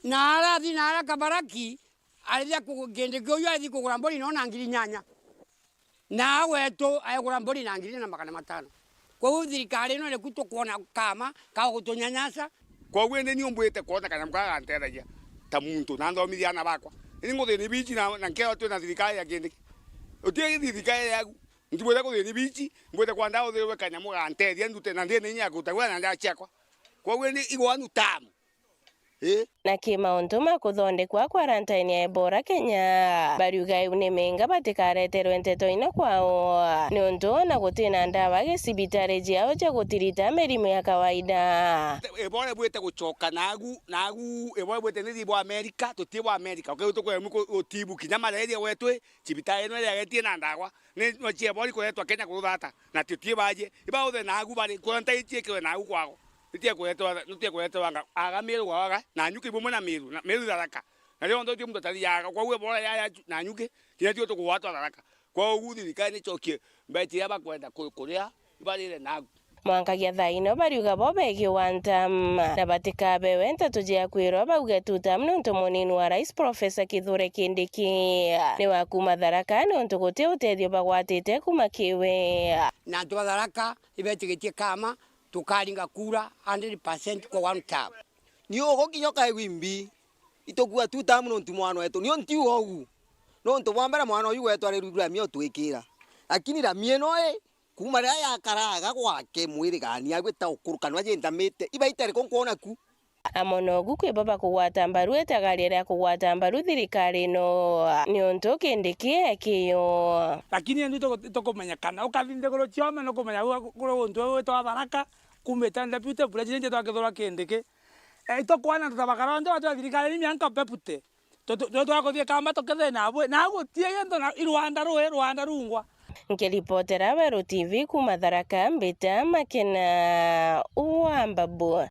Na arathi na ara Kabaraki, arithia ku-, Kindiki uyu athi kugura mburi nona ngiri nyanya. Na wetu aegura mburi na ngiri na magana matano. Kwou thirikari ino niku tukwona kama ka gutunyanyasa. Kwou indi ni umbwite kwona kanyamu ka gantethagia ta muntu na nthomithia ana bakwa. Ni nguthini bici na, na nkeo twina thirikari ya Kindiki. Uti thirikari yaku. Ntibwite kuthini bici, mbwite kwanda uthirwe kanyamu gantethia ndute na ndine inya ya kutagura na nja ciakwa. Kwou indi igwanu tamu. Ii. Na ki mauntu ma kuthondekwa quarantine ya Ebola Kenya, bariuga iu ni menga batikareterwe nteto ino kwao, niuntu ona gutina ndawa gicibitari ciao cia gutirita mirimu ya kawaida. Ebola ibwite gucoka nagu, nagu Ebola ibwite ni thibu Amerika, tuti bwa Amerika. Ukeu tukwemwe utibu kinya malaria gwetwi, cibitari ino iriagetie na ndawa. Ni nwa cia Ebola ikuretwa Kenya kuruthata, na tuti baje. Ibauthe nagu bari, quarantine ciikirwe nagu kwao. Nitiekureterwa, nitiekureterwa anga, aga Meru gwaga, na nyuki bumwe na Meru, na Meru Tharaka. Na rionthe uti muntu atariaga, kwou Ebola yaya na nyuki, kinya tio tukugwatwa Tharaka. Kwou thirikari nicokie mbeti iria bakwenda ku-, kuria, ibarire nagu. Mwankagia thaa ino bariuga bo begiwa nta, na batikabewe nteto cia kwirwa bauge tutam nontu munini wa rais Professor Kithure Kindiki ni wa kuma Tharaka nontu guti utethio bagwatite kuma kiwe. Na antu ba Tharaka ibetigitie kama tukaringa kura hundred percent kwa one term. Ni ugukinya ukaigua imbi, itukua two term nontu mwana wetu. Nio ntiuga ugu. Nontu bwa mbere mwana uyu wetu ari ruru ramia utwikira. Lakini ramia ino i, kuma riria yakaraga gwake mwirigania agwita ukuru kanwa jintamite, ibaita iriku nkwona ku? Amo nogu kwi bo bakugwata mbaru itagaria ria kugwata mbaru thirikari ino, niuntu Kindiki ekiyo. Lakini endu ituku-, itukumenyekana, ukathi nthiguru ciome nukumenya gu-, kuri untu uu witwa Tharaka, kumite deputy president etwa Kithure Kindiki. E, itukwana antu ta bakara onthe batwira thirikari ni mianka deputy. Tu-, tu-, tu-, twakuthie kamba tukethire nabwe, na gutie gintu na i rwanda rui, rwanda rungwa. Nkiripotera Weru T V kuma Tharaka, mbita Makena wa Mbabu.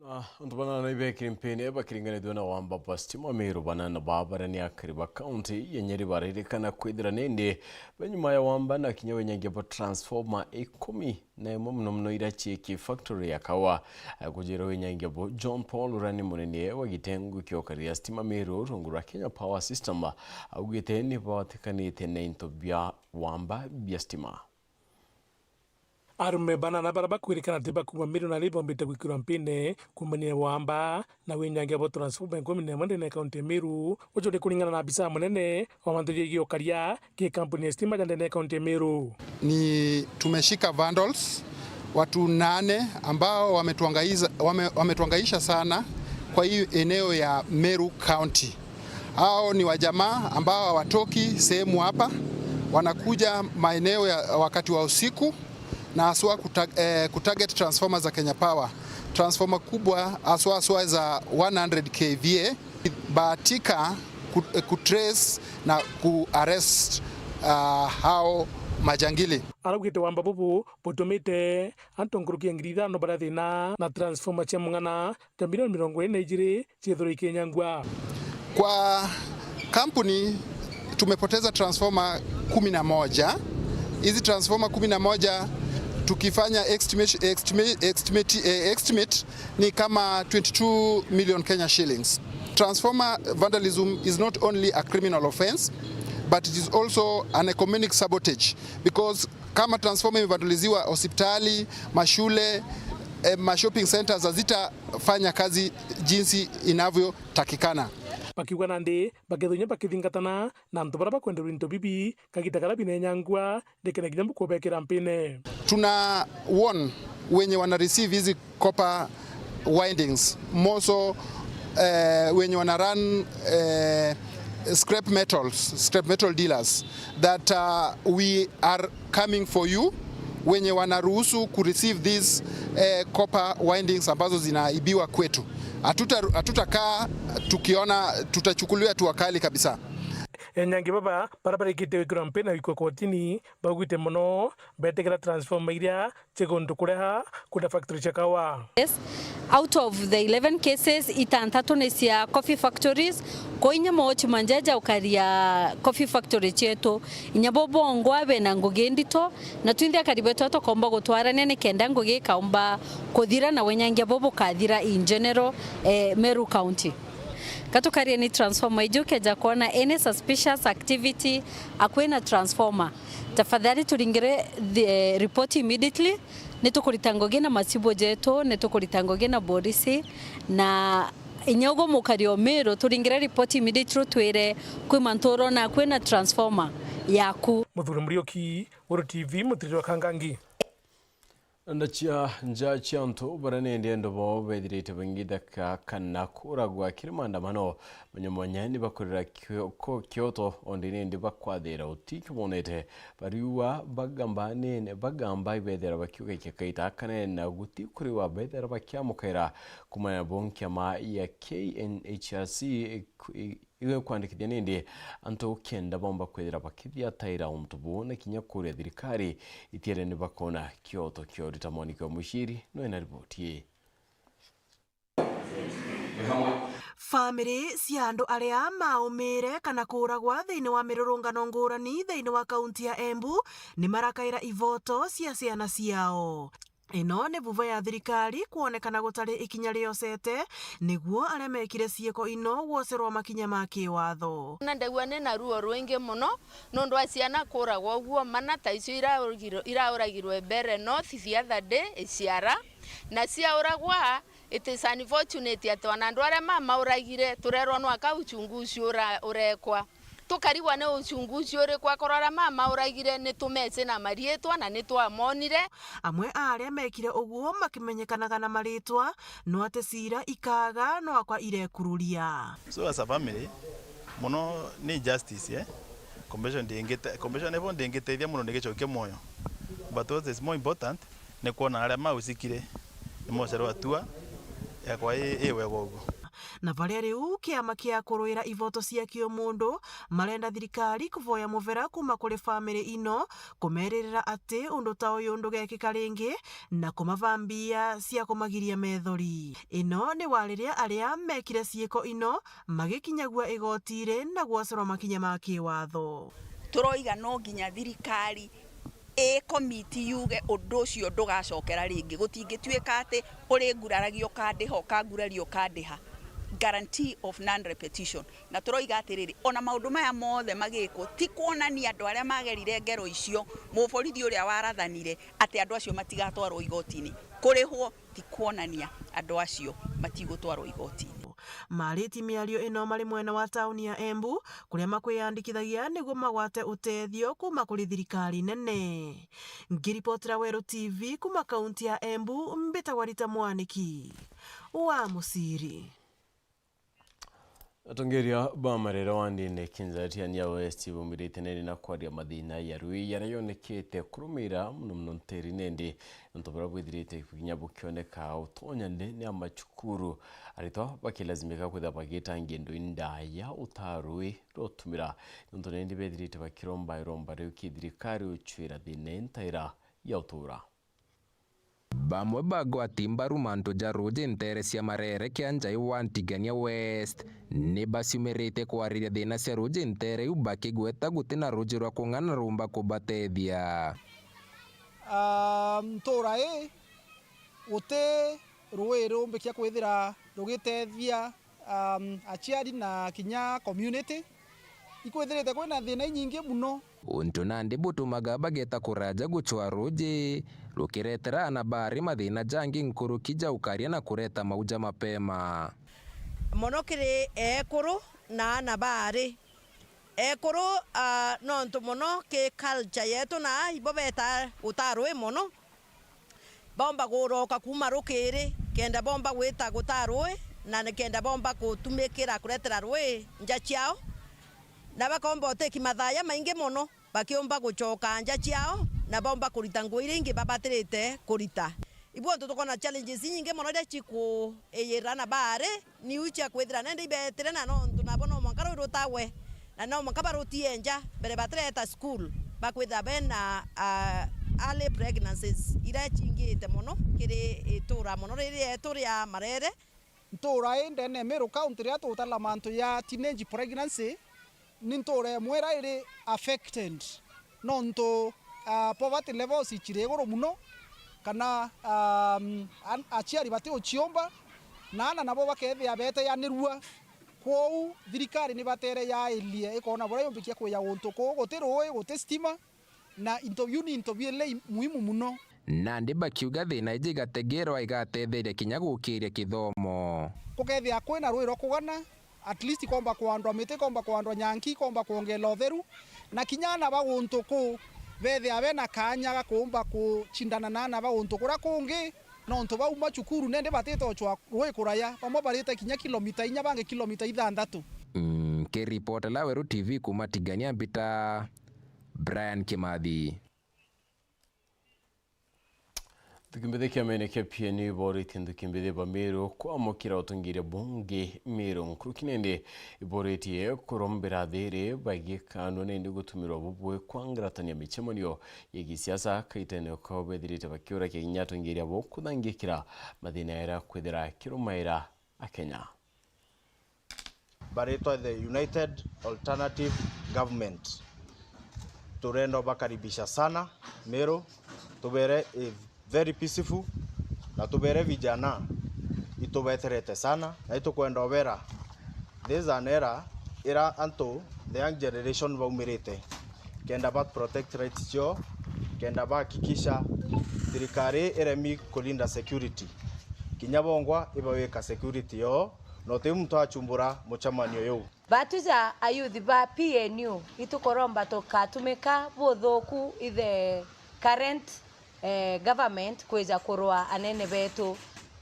Na antu bana na ibekiri mpini bakiringanithua na wamba bwa stima Meru, bana na babarani akari ba kaunti ya Nyeri baririkana kwithira nindi be nyuma ya wamba na kinya winyangia bwa transformer ikumi na imwe, muno muno iria cii ki factory ya kawa. Kujira winyangia bwa John Paul, uria ni munene wa gitengo kia ukaria stima Meru rungu rwa Kenya Power System, augite ni batikanite na into bia wamba bia stima. Arume banana bara bakwirikana ati bakuuma Meru nari bombite gwikirwa mpine kuumania na wamba na winyangia bwa transformer ikumi na imwe ndene ya kaunti ya Meru, uju ni kuringana na abisa munene wa mantu jegie ukaria ki kampuni ya stima ja ndene ya kaunti ya Meru. Ni tumeshika vandals, watu nane ambao wametuangaiza-, wame-, wametuangaisha sana kwa hii eneo ya Meru County. Hao ni wajamaa ambao hawatoki sehemu hapa, wanakuja maeneo ya wakati wa usiku na haswa kuta-, eh, kutarget transformer za Kenya Power. Transformer kubwa haswa, haswa za one hundred K V A. Bahatika ku-, eh, kutrace na kuarrest, ah, hao majangili. Araugite wamba bubu butumite antu nkuruki ya ngiri ithano barathina na transformer cia mung'ana ja milioni mirongo iri na ijiri ciithirwe ikinyangua. Kwa kampuni tumepoteza transformer kumi na moja. Hizi transformer kumi na moja tukifanya estimation, estimate, estimate, eh, estimate ni kama twenty-two million Kenya shillings. Transformer vandalism is not only a criminal offense, but it is also an economic sabotage, because kama transformer imevandaliziwa, hospitali, mashule, eh, ma shopping centers hazitafanya kazi jinsi inavyotakikana. Bakiuga nandi bakethwa inya bakithingatana na antu bara bakwenderwa into bibi kagita kara binenyangua, ndikene kinya mbuku ubekira mpine. Tuna warn wenye wana receive hizi copper windings, moso, eh, wenye wana run, eh, scrap metals, scrap metal dealers, that, uh, we are coming for you, wenye wanaruhusu kureceive these, eh, copper windings ambazo zinaibiwa kwetu. Hatuta-, hatutakaa tukiona, tutachukuliwa hatua kali kabisa. Enyangi baba bara barikite gwikirwa mpine na gwikwa kotini baugite mono betikira transformer iria ciguntu kureha kuunda factory cia kawa. Yes. Out of the eleven cases, itantatu ni cia coffee factories. Ko inya mochi manjeja ukaria coffee factory cietu. Inya bo bongwa bena ngugi ndito, na twinthe akari betu tukomba gutwarania nikenda ngugi ikaumba kuthira na wenyangia bo bukathira in general, eh, Meru County. Katukarie ni transformer iju, keja kwona any suspicious activity akui na transformer, tafadhali turingire the, eh, report immediately. Ni tukurita ngugi na machibu jetu, ni tukurita ngugi na borisi, na inya uguo mukari o Meru, turingire report immediately, rutwire kwi mantu urona kwi na transformer yaku. Muthuri Muriuki, Guru T V, mutiriri wa Kangangi. Nda cia nja cia antu baria ni endi endo bao bethirite bangithaka kana kuragwa kiri maandamano. Mwanya mwanya ni bakurira kio-, ko-, kioto, ondi nindi bakwathira uti kibonete. Bariua bagamba nene, bagamba ibethira bakiuga ikiakaita kanene na guti kuriwa bethira bakiamukaira. Kumana na bo nkiama ya K N H R C iku-, i-, ikwandikithia nindi antu kenda bomba kwithira bakithiataira untu buu na kinya kuria thirikari itiere ni bakona kioto kia urita. Mwaniki wa Muciri no ena riboti ii. Family cia andu aria maumire kana kuuragwa thiini wa mirurungano ngurani thiini wa kaunti ya Embu ni marakaira ivoto cia ciana ciao. Ino ni vuva ya thirikari kwonekana gutari ikinya riocete niguo aria mekire ciiko ino gwocerwa makinya ma kiwatho. Na ndegua ni na ruo rwingi muno nundu wa ciana kuuragwa uguo, mana ta icio irauragirwe, irauragirwe mbere north the other day, Iciara, na ciauragwa. It is unfortunate ati ona andu aria mamauragire turerwa nwaka uchunguzi ura-, urekwa. Tukarigwa ni uchunguzi uriku, akorwo aria mamauragire ni tumeci na mariitwa na ni twamonire. Amwe a aria mekire uguo makimenyekanaga na mariitwa, no ati ciira ikaaga, no akwa irekururia. So as a family, muno ni justice, eh? Compensation ndingite-, compensation ibo ndingiteithia muno ndigicokia muoyo. But what is more important, ni kwona aria maucikire ni mocerwa atua yakwa i, i wega uguo. Na baria riu kiama kia kuruira ivoto cia kiumundu marenda thirikari kuvoya muvera kuuma kuri famiri ino, kumeririra ati undu ta uyu ndugekika ringi, na kumavaa mbia cia kumagiria methori. Ino ni wariria aria mekire ciiko ino magikinyagua igotiri na gwocorwa makinya ma kiwatho. Turoiga no nginya thirikari ii komiti yuge undu ucio ndugacokera ringi. Gutingituika ati uringuraragia ukandiha, ukanguraria ukandiha. Guarantee of non-repetition. Na turoiga atiriri, ona maundu maya mothe magikwo, ti kwonania andu aria magerire ngero icio, muborithi uria warathanire, ati andu acio matigatwarwo igotini kurihwo. Ti kwonania andu acio matigutwarwo igotini. Mariti miario ino mari mwena wa tauni ya Embu, kuria makwiyandikithagia niguo magwate utethio kuuma kuri thirikari nene. Ngiripotera Weru T V kuuma kaunti ya Embu, mbitagwa Rita Mwaniki wa Muciri. Atongeria ba marere wa ndini Kinjati ya Nyau West baumirite nene na kwaria mathina ya rui yaria yonekete kurumira muno muno nterine, indi nontu buria bwithirite kinya bukioneka utonya ndene ya macukuru, aritwa bakilazimika kwithira bagitangia ndui ndaya utaa rui rwa utumira, nontu nindi bethirite bakiromba iromba riu ki thirikari ucwira thina intaira ya utura. Bamwe bagwati mbaru mantu ja ruuji nteere cia Mareere kia Njai wa Ntigania West ni baciumirite kwariria thiina cia ruuji nteere iu bakigweta guti na ruuji rwa kung'ana ruumba kubateethia. Ah, ntuura ii guti ruui rumbikia kwithira rugiteethia um, aciari na kinya community, ikwithirite kwina thina inyingi muno. Untu nandi butumaga bageta kuraja gucwa ruuji, rukiretera aana baari mathina jangi nkuruki ja ukaria na kureta mauja mapema. Mono kiri eekuru na aana baari. Eekuru, ah, nontu mono ki culture yetu na ibo beta gutaa ruui mono, boomba kuroka kuuma rukiri, kenda boomba gwita gutaa ruui, na kenda boomba kutumikira kuretera ruui nja ciao, na bakoomba utiki mathaa jamaingi mono bakiumba gucoka nja ciao, na boomba kurita ngugi iria ingi babatirite kurita. Ibu untu tukoona challenges inyingi mono iria cikuiyira na baari, niu cia kwithira nende ibeetire, na nontu nabo no mwanka rui rutagwe, na no mwanka barutie nja mbere batireta school, bakwithira bena, ah, early pregnancies iria cingite mono kiri itura mono riri rietu ria Mareere. Ntuura ii ndene ya Meru County, riria tutara mantu ya teenage pregnancy, ni ntuura imwe iria iri affected nontu, ah, poverty levels iciri iguru muno, kana, um, an-, aciari bati uciumba, na aana nabo bakethia beteanirua. Kwou thirikari ni batere yairie ikoona buria yumbikia kwija guntu kuu guti ruui, guti stima, na into biu ni into biiri muhimu muno. Nandi bakiuga thina iji igategerwa igatetheria kinya gukiria kithomo. Kukethia kwina ruui rwa kugana, at least komba kwandwa miti, komba kwandwa nyanki, komba kwongela utheru, na kinya aana ba guntu kuu bethia bena kaanya ga kuumba kucindana na aana ba guntu kuria kungi, nontu bauma cukuru nende batite ucwa ruui kuraya, bamwe barite kinya kilomita inya, bangi kilomita ithanthatu. Mm, nkiripotera Weru T V kuuma Tigania, mbita Brian Kimathi. Nthuki mbithi kiamene kia P N U iboretie nthuki mbithi ba Meru kwamukira utongeria bungi Meru. Nkuruki nindi iboretie kurombera thiri bagikanwa nindi gutumirwa bubui kwangaratania micemanio ya gisiasa kaitene kao bethirite bakiurakia kinya atongeria bo kuthangikira mathina era kwithira kirumaira Akenya. Baritwa the United Alternative Government. Turenda ubakaribisha sana Meru, tubere a very peaceful, na tubere vijana itubeterete sana, na itukwenda ubera this is an era ira antu, the young generation, baumirite kenda ba protect rights ciao, kenda bahakikisha thirikari iremi kulinda security. Kinya bongwa ibawika security yoo, na uti muntu achumbura mucemanio yuu. Batuja ayuthi ba P N U, itukuromba tukatumika buthuku i the current, eh, government kwija kurwa anene betu.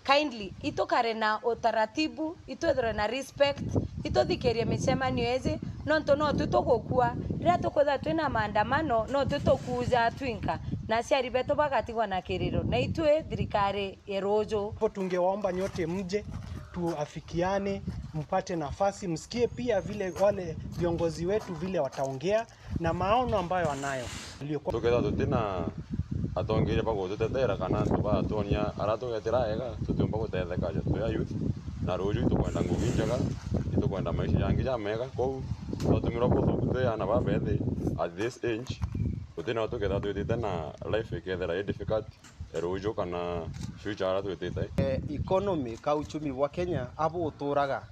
Kindly, itukare na utaratibu, itwithirwe na respect, ituthikirie micemanio iji, nontu no twi tugukua. Riria tukwithirwa twina maandamano, no twi tukuja twinka, na aciari betu bagatigwa na kiriro, na itwi thirikari ya ruuju. Hivyo tungewaomba nyote mje, Tuafikiane, mpate nafasi, msikie pia vile wale viongozi wetu vile wataongea na maono ambayo wanayo. Tukethira tutina atongeria ba gututetera kana antu batwonia ara tugetira ega, tutiumba gutetheka aja twi a youth, na ruju itukwenda ngugi njega, itukwenda maisha jangi jamega. Kwou twatumirwa buthuku twi ana babethi at this age, gutina tukethira twitite na life ikethira i difficult. Ruju kana future ara twitite. Eh, economy ka uchumi bwa Kenya abuturaga.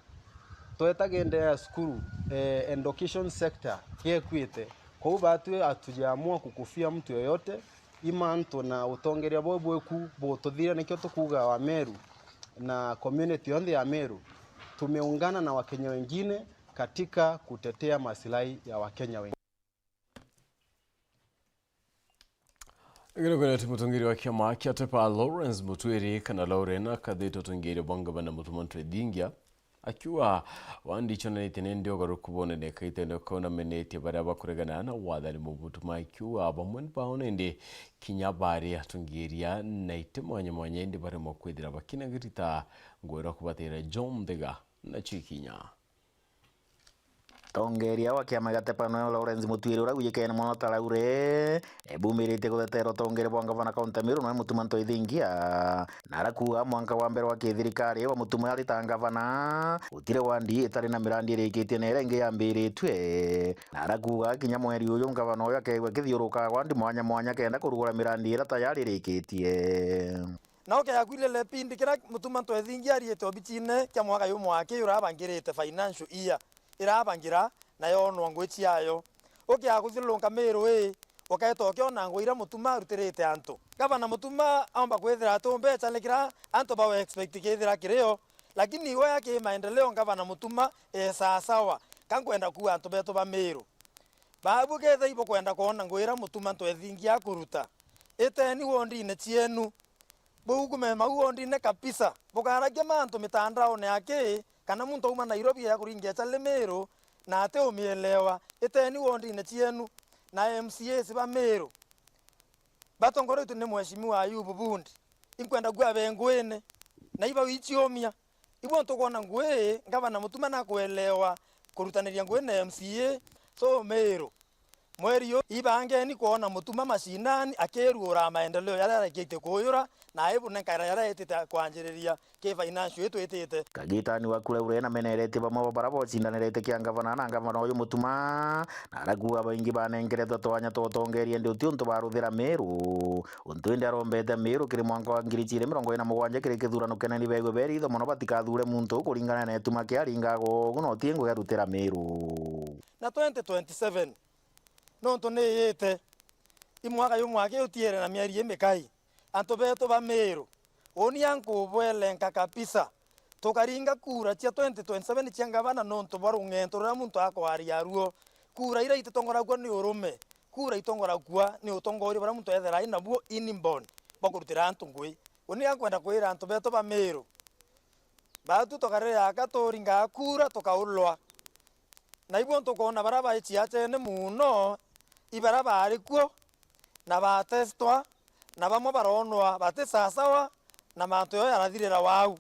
Twetaga ende ya cukuru, eh, education sector kiekwite. Kwou batwi hatujaamua kukufia mtu yoyote. Imantu na utongeria buu bweku bututhire, nikio tukuuga wa Meru na community yonthe ya Meru, tumeungana na Wakenya wengine katika kutetea maslahi ya Wakenya wengine. Gino kwena ti mutongeri wa kiama kia Tepa Lawrence Mutwiri kana Lauren akathitwo utongeria bwa ngavana Mutuma Ntwethingia, akiuga wandi icio nene itene ndi ugaruku bunene kaitene kau namenetie baria bakuregana na wathani mubutuma, akiuga bamwe ni bao nindi kinya bari atongeria na iti mwanya mwanya indi baremwa kwithira bakinagirita ngwira kubatira John Thiga na Chikinya. Tongeria wa kiama gia Tepa noe Lawrence Mutwiri uria wijikene mono ta Laure, ebumirite gutetera utongeria bwa ngavana kaunti ya Meru noe Mutuma Ntwethingia. Na arakuuga mwanka wa mbere wa kithirikari wa Mutuma ari ta ngavana, gutiri wandi itari na mirandi irikitie na iria ingi yambiritue. Na arakuuga kinya mweri uyu ngavana uyu akeigua kithiurukaga wandi mwanya mwanya kenda kurugura mirandi iria tayari irikitie. Na ukeya kwirire lepindi kiria Mutuma Ntwethingi ariite obicine kia mwaka jumwe aki urabangirite financial year irabangira na yonwa ngui ciayo. Ukeya kuthiururunka Meru ii, ukeeta ukiona ngui iria Mutuma arutirite antu. Gavana Mutuma aumba kwithira ati mbeca ni kiria antu bawe expect kithira kirio, lakini iwe aki maendeleo Gavana Mutuma e sawasawa. Ka nkwenda kuuga antu betu ba Meru, babu ketha ibukwenda kwona ngui iria Mutuma Ntwethingi akuruta, iteni wondine cienu. Buu kumema u wondine kabisa. Bukaragia mantu mitandaone aki, kana muntu auma Nairobi ya kuringia chale Meru, na ati umielewa. Iteni wondine cienu, na M C As ba Meru batongoretwe ni Mheshimiwa Ayubu Bundi. Inkwenda kuabe nguine, na iba wichiumia. Ibu ntukwona ngui, ngavana Mutuma nakuelewa kurutaniria ngui na M C A, so Meru. Mweri uyu, ibangeni kwona Mutuma mashinani akiruura maendeleo jaria arekitie kuyura, na aibu ne nkaira jaria etite kwanjiriria ki financial itwitite. Kagitani wa kura uria nameneretie bamwe ba baria bocindanirite kia ngavana na ngavana uyu Mutuma, na arakuuga baingi banenkeretwe twanya twa utongeria ndi uti untu baruthira Meru. Untu indi arombete Meru kiri mwanka wa ngiri ciiri mirongo iri na mugwanja kiri kithurano kinene, beigwe beritho mono batikathure muntu ukuringana na ituma kia aringaga ugu na uti ngugi arutira Meru. Na twenty twenty-seven, nontu ni iyite, i mwaka jumwe aki utiere na mieri imikai, antu betu ba Meru, uni ankubwelenka kabisa. Tukaringa kura cia twenty twenty-seven cia ngavana nontu bwa rung'ento ruria muntu akwaria ruo. Kura iria ititongoragua ni urume, kura itongoragua ni utongoria buria muntu ethera ai nabuo inborn bwa kurutira antu ngui. Uni akwenda kwira antu betu ba Meru, batu tukarere aka turingaa kura tukaulwa. Na ibuo ntukwona baria bai ciachene muno, i baria baari kuo, na batestwa, na bamwe baronwa bati sawasawa, na mantu yao yarathirira wau.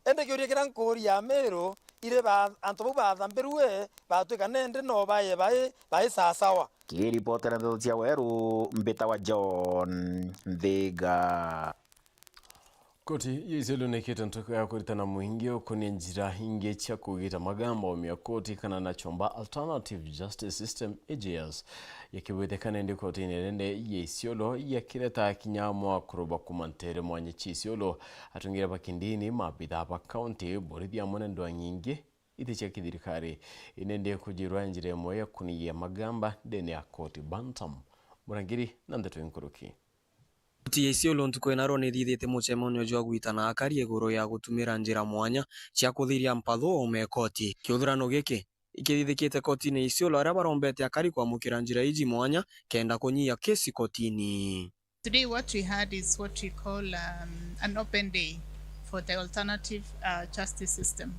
Indi kiuria kiria nkuuria Amiru, iri ba-, antu bau bathambirue, batwika nindi no bae bai, bai sawasawa? Kiripotera ndeto cia Weru, mbitawa John Nthiga. Koti ya Isiolo nikite ntuku ya kuritana muingi ukunia njira ingi cia kugita magamba umia koti kana na chomba alternative justice system, A J S. Yakibwiteka nindi kotini nene ya Isiolo yakireta kinya mwakuru ba kuma ntere mwanya cia Isiolo, atungira ba kindini, maabitha ba kaunti, borithi amwe na ndwang'i ingi iti cia kithirikari, indi ndi kujirwa njira imwe ya kunigia magamba ndene ya koti. Bantam Murangiri na ndeto inkuruki. Koti ya Isiolo ntuku ina rwo nithithite mucemanio jwa gwitana akari iguru ya gutumira njira mwanya cia kuthiria mpatho wa ume koti. Kiuthurano giki ikithithikite kotini ya Isiolo, aria barombete akari kwamukira njira iji mwanya kenda kunyia kesi kotini. Today what we had is what we call, um, an open day for the alternative, uh, justice system.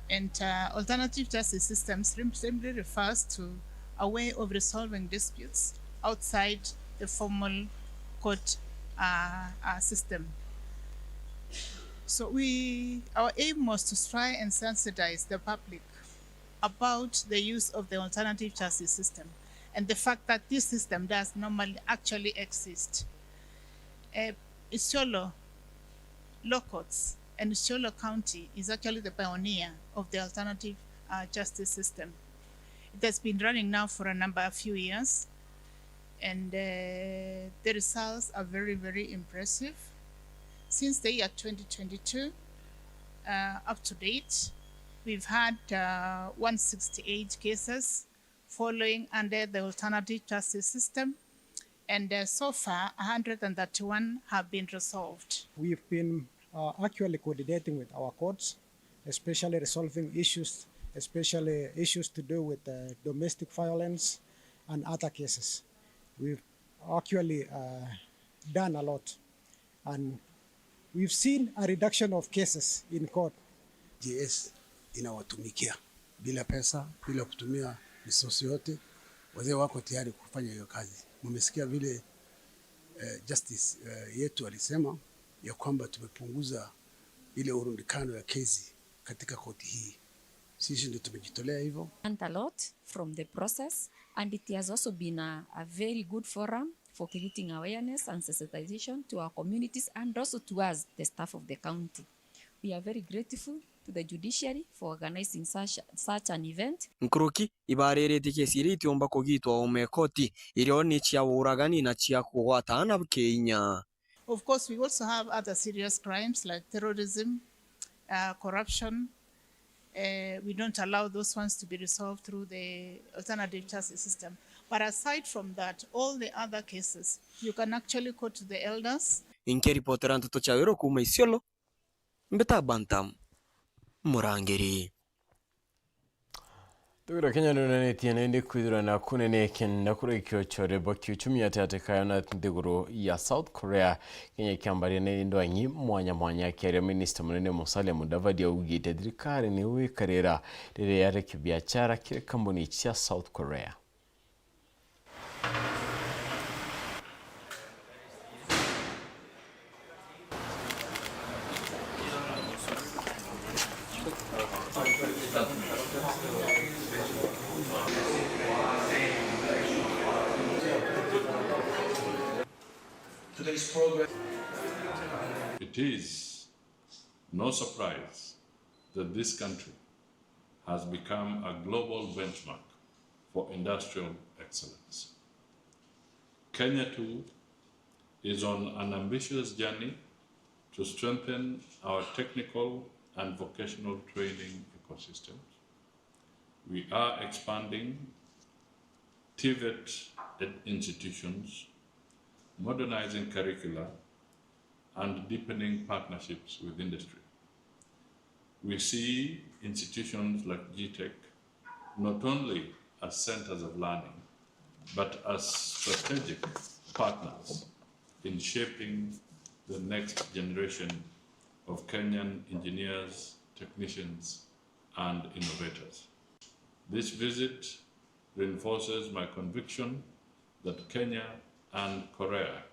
And, uh, alternative justice systems rim-, simply refers to a way of resolving disputes outside the formal court, uh, uh, system. So we, our aim was to try and sensitize the public about the use of the alternative justice system and the fact that this system does normally actually exist. Uh, Isiolo Law Courts and Isiolo County is actually the pioneer of the alternative, uh, justice system. It has been running now for a number, a few years, and, uh, the results are very, very impressive. Since the year twenty twenty-two, uh, up to date, we've had, uh, one sixty-eight cases following under the alternative justice system, and, uh, so far, a hundred and thirty-one have been resolved. We've been, uh, actually coordinating with our courts, especially resolving issues, especially issues to do with, uh, domestic violence and other cases. We've actually, uh, done a lot, and we've seen a reduction of cases in court. J S inawatumikia bila pesa, bila kutumia resource yote. Wazee wako tayari kufanya hiyo kazi. Mumesikia vile, eh, justice, eh, yetu alisema ya kwamba tumepunguza ile urundikano ya kesi katika koti hii. Sisi ndio tumejitolea hivyo. Learned a lot from the process, and it has also been a, a very good forum for creating awareness and sensitization to our communities and also to us, the staff of the county. We are very grateful to the judiciary for organizing such, such an event. Nkuruki ibariritie kesi iria itiumba kugitwa oome koti, irio ni cia uragani na cia kugwata aana kiinya. Of course, we also have other serious crimes like terrorism, uh, corruption. Uh, we don't allow those ones to be resolved through the alternative justice system. But aside from that, all the other cases, you can actually go to the elders. Nkiripotera Nteto cia Weru kuuma Isiolo, mbita Bantam Murangiri. Thugura Kenya nunanitie na indi kwithirwa na kunene kenda kura ikio chorebo kiuchumi atete kayo na nthiguru ya South Korea. Kenya kiambaria na ndwangi mwanya mwanya, akiaria minista munene Musalia Mudavadi augite thirikari ni wikarira riria yari kibiachara kiri kambuni cia South Korea. It is no surprise that this country has become a global benchmark for industrial excellence. Kenya, too, is on an ambitious journey to strengthen our technical and vocational training ecosystems. We are expanding TVET ed-, institutions, modernizing curricula, and deepening partnerships with industry. We see institutions like G-Tech not only as centers of learning, but as strategic partners in shaping the next generation of Kenyan engineers, technicians, and innovators. This visit reinforces my conviction that Kenya and Korea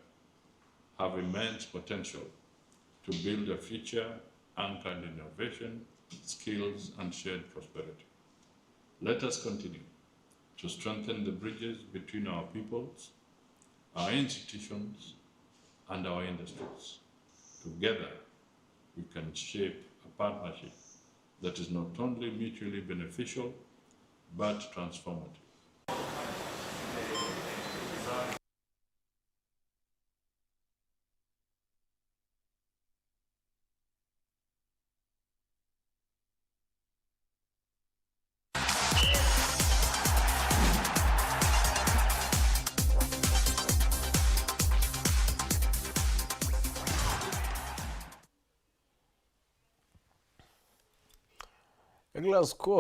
have immense potential to build a future anchored in innovation, skills, and shared prosperity. Let us continue to strengthen the bridges between our peoples, our institutions, and our industries. Together, we can shape a partnership that is not only mutually beneficial, but transformative. Glasgow.